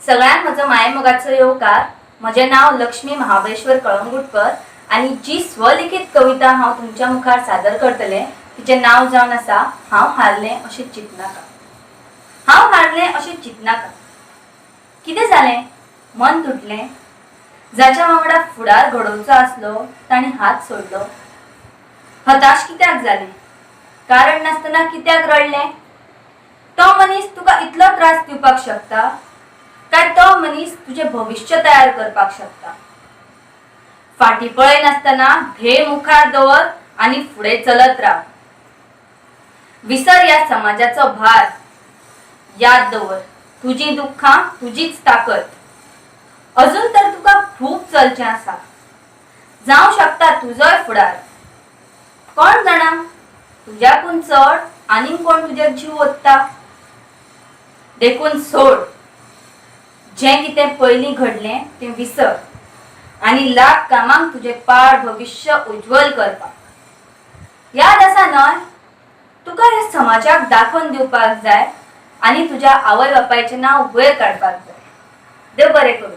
सगळ्यांक म्हजो मायेमोगाचो येवकार. म्हजें नांव लक्ष्मी महाबळेश्वर कळंगुटकर आनी जी स्वलिखीत कविता हांव तुमच्या मुखार सादर करतलें तिचें नांव जावन आसा हांव हारलें अशें चिंतनाका. हांव हारलें अशें चिंतनाका. कितें जालें? मन तुटलें? जाच्या वांगडा फुडार घडोवचो आसलो तांणी हात सोडलो? हताश कित्याक जालें? कारण नासतना कित्याक रडलें? तो मनीस तुका इतलो त्रास दिवपाक शकता काय तो मनीस तुजें भविश्य तयार करपाक शकता? फाटीं पळय नासतना ध्येय मुखार दवर आनी फुडें चलत राव. विसर ह्या समाजाचो भार. याद दवर, तुजीं दुख्खां तुजीच ताकद. अजून तर तुका खूब चलचें आसा. जावं शकता तुजोय फुडार. कोण जाणा, तुज्याकून चड आनीक कोण तुजेर जीव ओतता. देखून सोड. जें कितें पयलीं घडलें तें विसर आनी लाग कामाक तुजें पाड भविश्य उज्वल करपाक. याद आसा न्हय? तुका ह्या समाजाक दाखोवन दिवपाक जाय आनी तुज्या आवय बापायचें नांव वयर काडपाक जाय. देव बरें करूं.